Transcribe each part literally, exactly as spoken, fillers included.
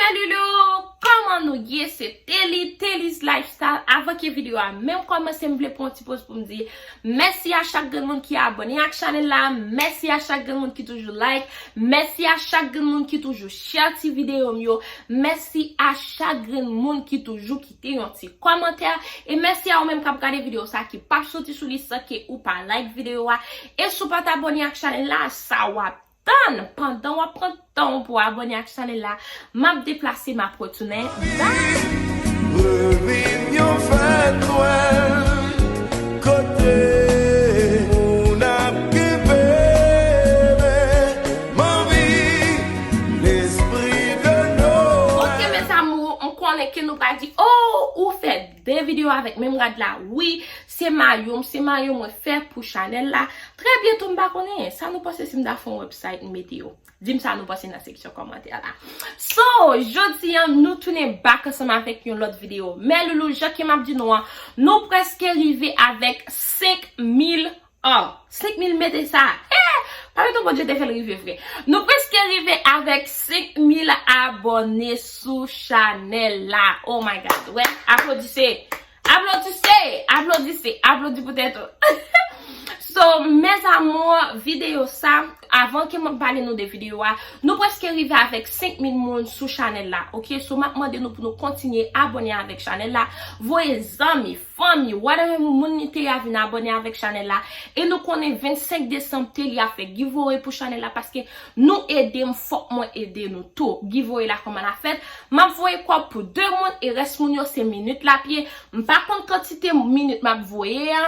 Salut Lou, kòman nou ye? Se Telly, Telly's Lifestyle. Avan ke videyo a menm kòmanse, m vle pran yon ti poz pou m di mèsi a chak grenn moun ki abòne ak chanèl la. Mèsi a chak grenn moun ki toujou like. Mèsi a chak grenn moun ki toujou share ti videyo m yo. Mèsi a chak grenn moun ki toujou kite yon ti kòmantè. E mèsi a ou menm k ap gade videyo sa ki p ap soti sou li san ke ou pa like videyo a. E si w pa t abòne ak chanèl la, sa w ap tann, pandan w ap pran tan w pou w abòne ak chanèl la, m ap deplase, m ap retounen. Bye! Revin yon fèt Nwèl, kote moun ap kenbe men, m anvi lespri de Nwèl. Ok, mes amours, m konnen ke nou pral di, oh, ou fè de videyo avèk menm rad la. Wi, se mayo m, se mayo mwen fè pou chanèl la. Trè byento, m pa konnen sa nou panse si m ta fè yon website, m mete yo. Di m sa nou panse nan seksyon kòmantè la. So, jodi a, nou tounen back ansanm avèk yon lòt videyo. Men loulou, jan ke m ap di nou an, nou prèske rive avèk senk mil, oh, senk mil mete sa. Eh, pa mete Bondye te fè l rive vre. Nou prèske rive avèk senk mil abòne sou chanèl la. Oh my God. Wè, aplodise. Aplodise, aplodise, aplodi pou tèt ou. So, mes amours, videyo sa, avan ke mwen pale nou de videyo a, nou prèske rive avèk senk mil moun sou chanèl la, ok? So, m ap mande nou pou nou kontinye abòne avèk chanèl la, voye zanmi, fanmi, whatever moun li te ye a vin abòne avèk chanèl la. E nou konnen vennsenk desanm Telly ap fè giveaway pou chanèl la, paske nou ede m, fòk mwen ede nou tou. Giveaway la kòman l ap fèt? M ap voye kòb pou de moun e rès moun yo se minit l ap ye. M pa konn kantite minit m ap voye a.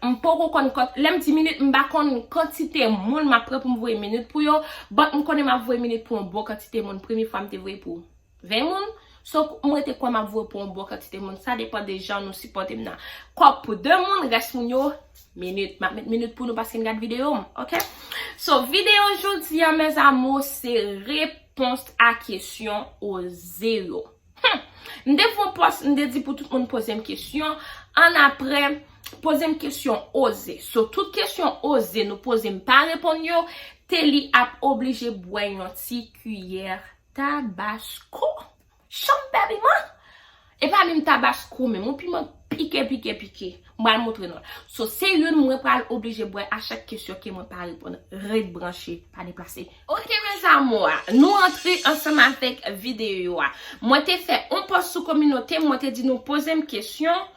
M poko konn kant-, lè m di minit, m pa konn kantite moun m ap pran pou m voye minit pou yo. But m konnen m ap voye minit pou yon bon kantite moun. Premye fwa m te voye pou ven moun. So, m rete kwè m ap voye pou yon bon kantite moun. Sa depann de jan nou sipòte m nan. Kòb pou de moun, rès moun yo, minit. M ap met minit pou nou paske n gad videyo m, ok? So, videyo jodi a, mes amours, se repons a kesyon oze yo. Hmm. M te fè yon pòs, m te di pou tout moun poze m kesyon. Annapre, poze m kesyon oze. So, tout kesyon oze nou poze m pa reponn yo, Telly ap oblije bwè yon ti kiyè tabasko. Chanm pè piman. E pa menm tabasko menm, yon piman pike, pike, pike. M pral montre nou l. So, se youn mwen pral oblije bwè a chak kesyon ke mwen pa reponn. Ret branche, pa deplase. Ok, mes amours, nou antre ansanm avèk videyo a. Mwen te fè yon pòs sou kominote, mwen te di nou poze m kesyon.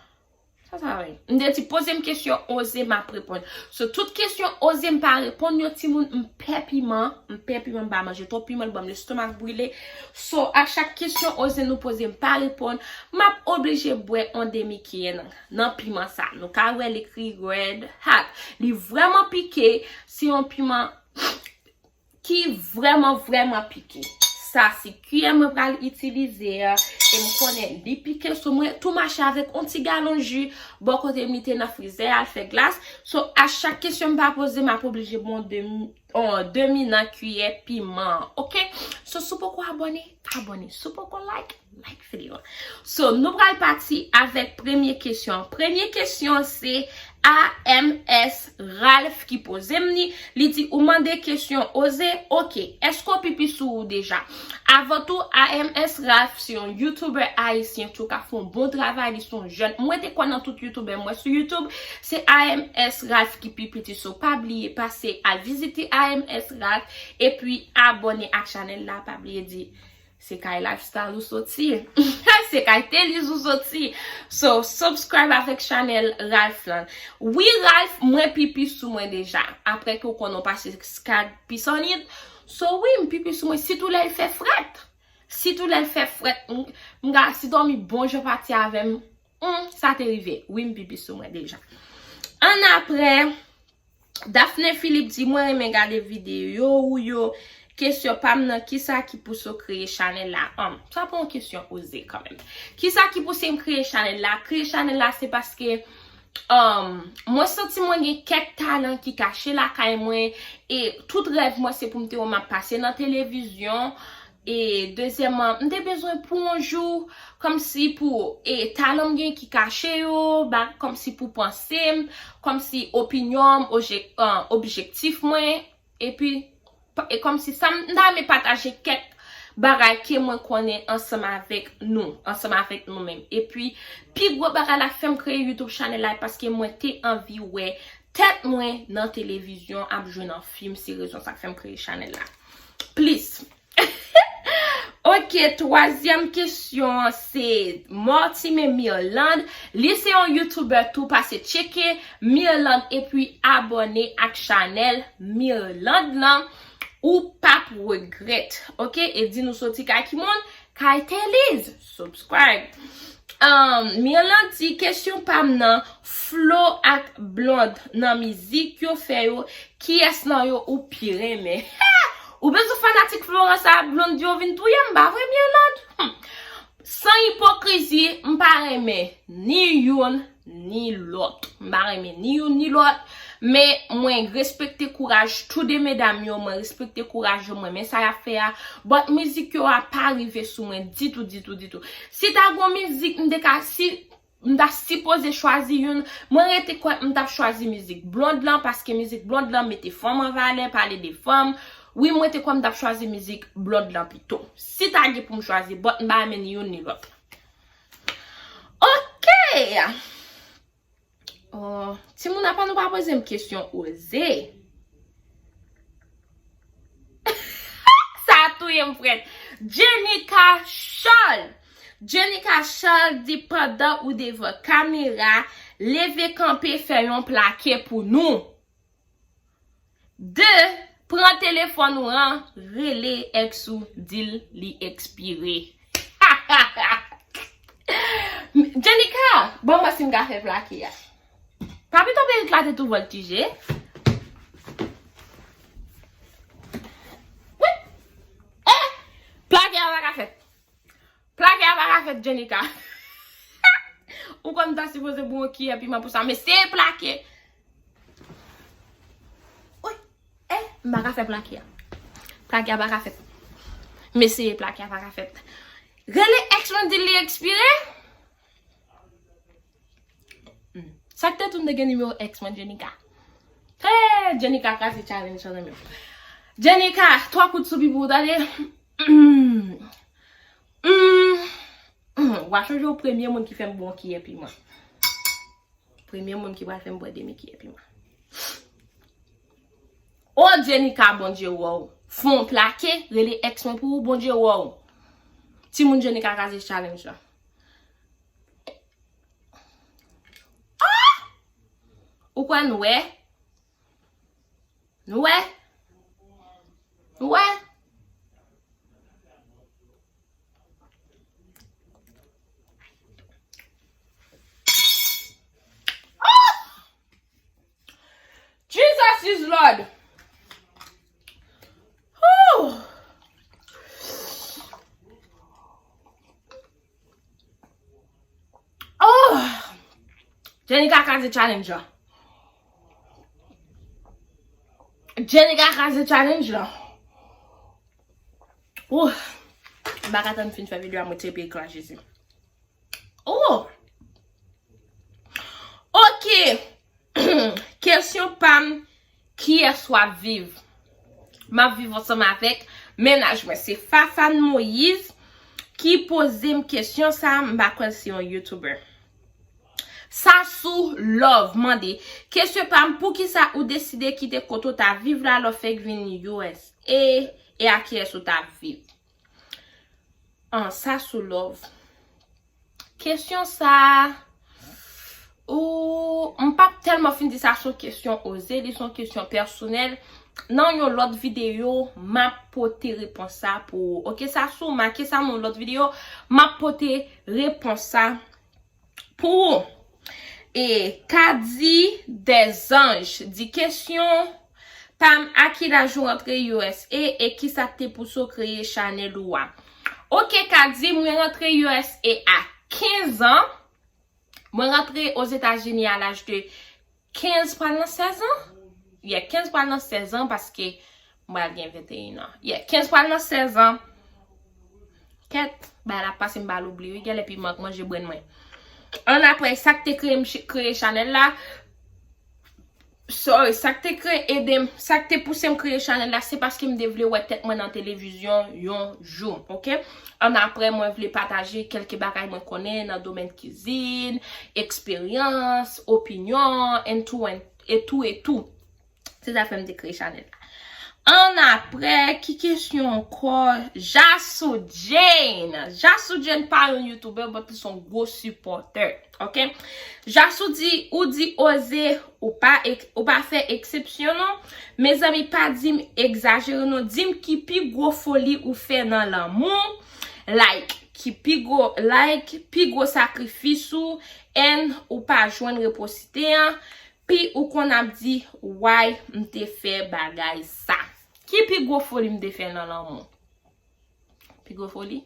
Sa, sa vre. M te di poze m kesyon oze, m ap reponn. So, tout kesyon oze m pa reponn yo, timoun, m pè piman, m pè piman, m pa manje twòp piman, l ban m lestomak brile. So, a chak kesyon oze nou poze m pa reponn, m ap oblije bwè yon demi kiyè nan, nan piman sa. Nou ka wè l ekri Red Hot. Li vrèman pike, se yon piman ki vrèman, vrèman pike. Sa se kiyè mwen pral itilize a, e m konnen li pike, so mwen tou mache avèk yon ti galon ji bò kote m li te nan frizè a, l fè glas. So, a chak kesyon m pa poze, m ap oblije bwè yon demi, yon demi nan kiyè piman an, ok? So, si w poko abòne, abòne. Si w poko like, like videyo a. So, nou pral pati avèk premye kesyon. Premye kesyon se A M S Ralph ki poze m li. Li di, ou mande kesyon oze, ok. Èske w pipi sou ou deja? Avan tou, A M S Ralph se yon YouTuber ayisyen tou k ap fè yon bon travay, li se yon jèn. Mwen te kwè nan tout YouTuber mwen sou YouTube, se A M S Ralph ki pi piti, so pa bliye pase al vizite A M S Ralph, epi abòne ak chanèl la, pa bliye di, se kay Lifestyle ou soti. Se kay Telly's ou soti. So, subscribe avèk chanèl Ralph lan. Wi, Ralph, mwen pipi sou mwen deja. Apre ke w konnen w pase skad pisannit. So, wi, m pipi sou mwen. Sitou lè l fè frèt. Sitou lè l fè frèt. M, m ga si dòmi bon jan pati avè m. Hmm, sa te rive. Wi, m pipi sou mwen deja. Annapre, Daphne Philippe di, mwen renmen gade videyo ou yo. Kesyon pa m nan, kisa ki pouse w kreye chanèl la? An, sa pa yon kesyon oze kanmenm. Kisa ki pouse m kreye chanèl la? Kreye chanèl la, se paske, um, mwen santi mwen gen kèk talan ki kache lakay mwen. E tout rèv mwen, se pou m te wè m ap pase nan televizyon. E dezyèmman, m te bezwen pou yon jou, kòmsi pou, e, talan m gen ki kache yo, ba, kòmsi pou panse m, kòmsi opinyon m, oje-, an, objektif mwen, epi, pa-, e kòmsi sa m, m ta renmen pataje kèk bagay ke mwen konnen ansanm avèk nou, ansanm avèk nou menm. Epi, pi gwo bagay la fè m kreye YouTube channel la, paske mwen te anvi wè tèt mwen nan televizyon ap jwe nan fim, se rezon sa k fè m kreye channel la. Plis. Ok, twazyèm kesyon an se Mortimer Mirlande. Li se yon YouTuber tou, pase tcheke Mirlande epi abòne ak chanèl Mirlande lan. Ou p ap regrèt. Ok, e di nou soti kay ki moun? Kay Teliz. Subscribe. Um, Mirlande di kesyon pa m nan, Flo ak Blonde nan mizik yo fè yo, kiyès nan yo ou pi renmen? Ou bezwen fanatik Florence ak Blonde yo vin touye m, pa vre Mirlande? Hmm. San ipokrizi, m pa renmen ni youn ni lòt. M pa renmen ni youn ni lòt, men mwen respekte kouraj tou de medam yo, mwen respekte kouraj yo, mwen renmen sa y ap fè a. But mizik yo a pa rive sou mwen ditou, ditou, ditou. Si ta gon mizik, m te ka, si m ta sipoze chwazi youn, mwen rete kwè m t ap chwazi mizik Blonde lan, paske mizik Blonde lan mete fanm an valè, pale de fanm. Wi, mwen te kwè m t ap chwazi mizik Blonde lan pito. Si ta gen pou m chwazi, but m pa renmen ni youn ni lòt. Ok! Oh, timoun, apa nou pa poze m kesyon oze? Sa touye m frèt. Jenica Charles. Jenica Charles di pandan ou devan kamera, leve kanpe fè yon plake pou nou. De, pran telefòn ou an, rele ex ou, di l li ekspire. Jenica, ban m wè si m ka fè plake a. Pa pito perit la te tou vòltije. Wi. Eh! Plake a pa ka fèt. Plake a pa ka fèt, Jenica. Ou konn ta sipoze bon kiyè piman pou sa, men se plake. Wi. Eh, m pa ka fè plake a. Plake a pa ka fèt. Mesye, plake a pa ka fèt. Rele ex mwen di li ekspire. Hmm. Sa k te tou m te gen nimewo ex mwen, Jenica. Hey, Jenica kraze challenge lan nan men. Jenica, twa kout sou pipi w tande. Hmm. Hmm. Hmm. W a chonje w premye moun ki fè m bon kiyè piman. Premye moun ki pral fè m bwè demi kiyè piman. O Jenica, Bondye wè w. Fon plake, rele ex mwen pou ou, Bondye wè w. Timoun, Jenica kraze challenge lan. Ah! Ou kwè n wè? Nou wè? Nou wè? Oh! Jesus is Lord. Whew. Oh! Jenica kraze challenge lan. Jenica kraze challenge lan. Ouh. M pa ka tann fin fè videyo a, mwen trepe ekran Jezi. Oh! Ok. Kesyon pa m, kiyès w ap viv? M ap viv ansanm avèk mennaj mwen. Se Fafane Moïse ki poze m kesyon sa, m pa kwè l se yon YouTuber. Sasou Love mande, kesyon pa m, poukisa ou deside kite kote w t ap viv la lè w fèk vin U S A, e a kiyès ou t ap viv? An, Sasou Love. Kesyon sa, ou, m p ap tèlman fin di sa, se yon kesyon oze, li se yon kesyon pèsonèl. Nan yon lòt videyo, m ap pote repons sa pou ou. Ok, Sasou, make sa nan yon lòt videyo, m ap pote repons sa pou ou. E Kadi Dèzanj di, kesyon pa m, a ki laj ou rantre U S A e kisa k te pouse w kreye chanèl ou a? Ok, Kadi, mwen rantre U S A a kenz an. Mwen rantre Ozetazini a laj de kenz pral nan sèz an. Yeah, kenz pral nan sèz an paske m pral gen venteyen an. Yeah, kenz pral nan sèz an. Kèt, bagay la pase m pa l oubli wi, genlè piman k manje brenn mwen. Annapre, sa k te kreye m ch-, kreye chanèl la, Sorry, sa k te kreye ede m, sa k te pouse m kreye chanèl la, se paske m te vle wè tèt mwen nan televizyon yon jou, oke? Annapre, mwen vle pataje kèlke bagay mwen konnen nan domèn kizin, eksperyans, opinyon, and tou, and, e tou, e tou. Se sa fè m te kreye chanèl la. Annapre, ki kesyon ankò? Jasou Jane. Jasou Jane pa yon YouTuber, but li se yon gwo sipòtè. Oke? Jasou di, ou di oze, ou pa ek-, ou pa fè eksepsyon non. Mezanmi, pa di m egzajere non. Di m ki pi gwo foli ou fè nan lanmou. Like, ki pi gwo, like, pi gwo sakrifis ou, and ou pa jwenn reposite an. Pi ou konn ap di, why m te fè bagay sa. Ki pi gwo foli m te fè nan lanmou? Pi gwo foli?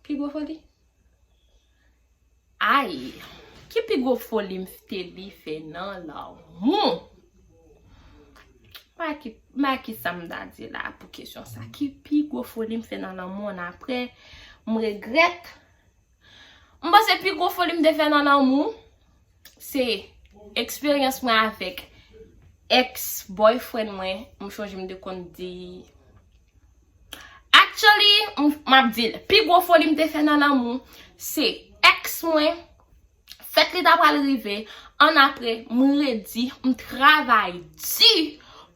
Pi gwo foli? Ay, ki pi gwo foli m te li fè nan lanmou? Ma ki, ma ki sa m ta di la pou kesyon sa? Ki pi gwo foli m fè nan lanmou? Annapre, m regrèt. M panse pi gwo foli m te fè nan lanmou, se eksperyans mwen avèk ex boyfriend mwen. M chonje m te konn di. Actually, m, m ap di l, pi gwo foli m te fè nan lanmou, se ex mwen, fèt li ta pral rive, annapre, m redi, m travay di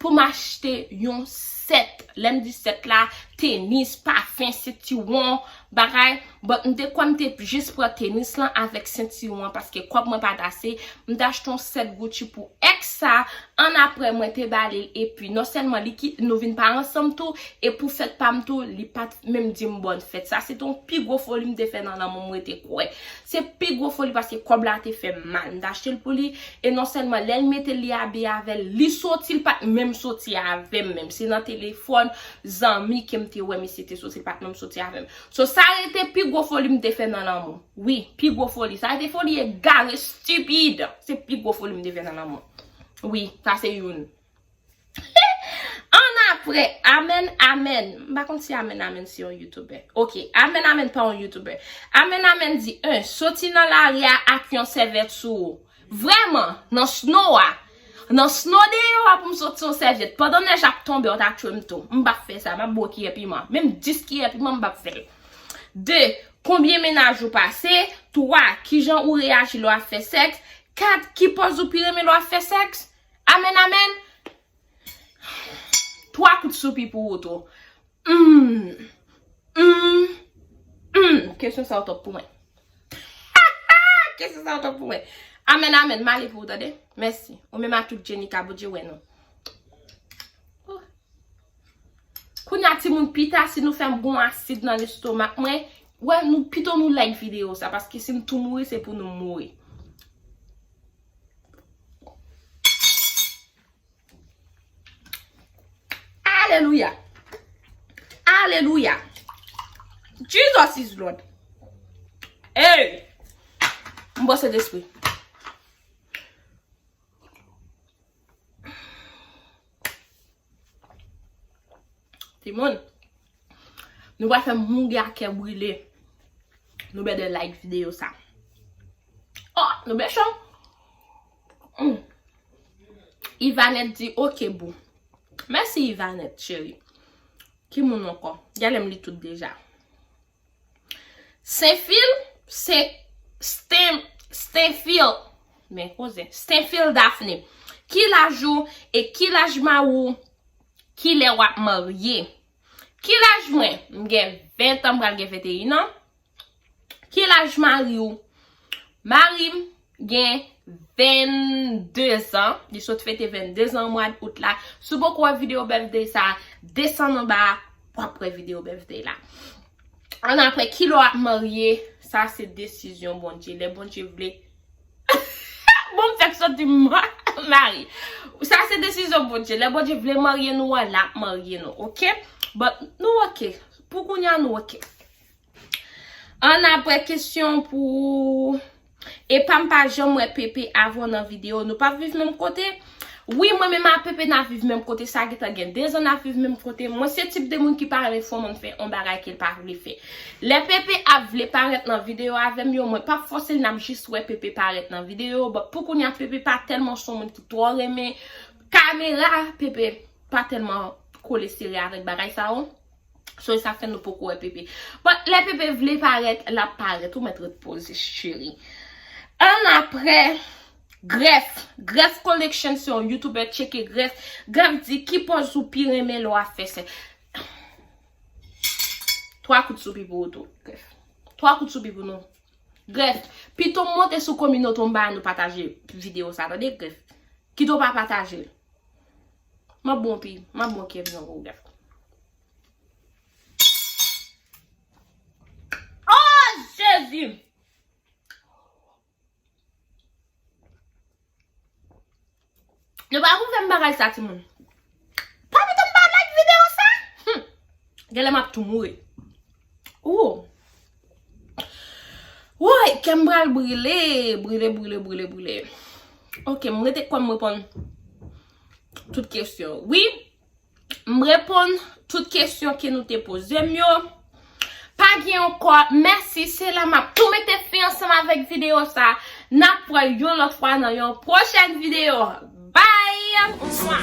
pou m achte yon sèt. Lè m di sèt la, tenis, pafen, sentiwon, bagay. But m te kwè m te jis pran tenis lan avèk sentiwon an, paske kòb mwen pa t ase. M te achte yon sèt Gucci pou ex sa, annapre mwen te ba li l, epi non sèlman li ki, nou vin pa ansanm tou, e pou fèt pa m tou, li pa t menm di m bòn fèt. Sa se te yon pi gwo foli m te fè nan lanmou m rete kwè. Se pi gwo foli paske kòb la te fè m mal. M te achte l pou li, e non sèlman lè l mete l, li abiye avè l, li soti, li pa t menm soti avè m menm. Se nan telefòn, zanmi ke m te wè misye te soti, li pa t menm soti avè m. So, sa rete pi gwo foli m te fè nan lanmou. Wi, pi gwo foli. Sa rete foli egare, stipid. Se pi gwo foli m te fè nan lanmou. Wi, sa se youn. Annapre, amèn, amèn. M pa konn si amèn, amèn se yon YouTuber. Ok, amèn, amèn pa yon YouTuber. Amèn, amèn di, en, soti nan lari a ak yon sèvyèt sou ou. Vrèman, nan snow a. Nan snow deyò a pou m soti yon sèvyèt. Pandan nèj ap tonbe, w ta tchwe m tou. M p ap fè sa, m ap ba w kiyè piman. Menm dis kiyè piman, m p ap fè l. De, konbyen mennaj ou pase? Twa, kijan ou reyaji lè w ap fè sèks? Kat, ki pòz ou pi renmen lè w ap fè sèks? Amèn, amèn. Twa kout soupi pou ou tou. Hmm. Hmm. Hmm. Kesyon sa yo twòp pou mwen. Kesyon sa yo twòp pou mwen. Amèn, amèn. M ale pou ou, tande. Mèsi. Ou menm a tout Jenika, Bondye wè nou. Oh. Kounye a, timoun, pita, si nou fè m gon asid nan lestomak mwen, wè, nou, pito nou like videyo sa, paske si m tou mouri, se pou nou mouri. Alelouya. Alelouya. Jesus is Lord. Hey! M bwè Sentespri. Timoun, nou pral fè m mouri ak kè brile. Nou bèdè like videyo sa. Oh, nou mechan. Mm. Ivanette di, ok, boo. Mèsi, Ivanette, cheri. Ki moun ankò? Gade m li tout deja. Senfil, Sen, Sten, Stenfil. Men koze. Stenfil Daphne. Ki laj ou e ki laj mari w? Kilè w ap marye? Ki laj mwen? M gen ven tan, m pral gen venteyen an. Ki laj mari w? Mari m gen vennde zan. Li sot fete vennde zan mwa out la. Si w poko wè videyo birthday sa, desann anba a, w ap wè videyo birthday la. Annapre, kilè w ap marye, sa se desizyon Bondye. Lè Bondye vle, bon, m fèk soti ma-, mari. Sa se desizyon Bondye. Lè Bondye vle marye nou an, l ap marye nou, ok? But nou ok. Pou kounye a, nou ok. Annapre, kesyon pou ou. Epa m pa janm wè Pepe avan nan videyo. Nou p ap viv menm kote? Wi, mwen menm ak Pepe n ap viv menm kote, sa gentan gen de zan n ap viv menm kote. Mwen se tip de moun ki pa renmen fè yon moun fè yon bagay ke l pa vle fè. Lè Pepe ap vle parèt nan videyo avè m yo, mwen p ap fòse l, n ap jis wè Pepe parèt nan videyo. But pou kounye a, Pepe pa tèlman se yon moun ki twò renmen kamera, Pepe pa tèlman kole sere avèk bagay sa yo. So, e sa k fè nou poko wè Pepe. But lè Pepe vle parèt, l ap parèt. Ou mèt ret poze, cheri. Annapre, Grèf. Grèf Collection se yon YouTuber, tcheke Grèf. Grèf di ki pòz ou pi renmen lè w ap fè sèks. Twa kout soupi pou ou tou, Grèf. Twa kout soupi pou nou. Grèf, pito m monte sou kominote m ba nou pataje videyo sa, tande, Grèf. Kite w pa pataje l. M ap bon pi, m ap bon kè byen pou Grèf. Oh, Jezi! Nou pa pou fè m bagay sa, timoun. Pa pito m pa like videyo sa? Hmm. Genlè m ap tou mouri. Ou. Woy, kè m pral brile, brile, brile, brile, brile. Ok, m rete kwè m reponn tout kesyon. Wi, m reponn tout kesyon ke nou te poze m yo. Pa gen ankò, mèsi, se la m ap tou mete fen ansanm avèk videyo sa. N ap wè yon lòt fwa nan yon pwochèn videyo. Bye! Mwa!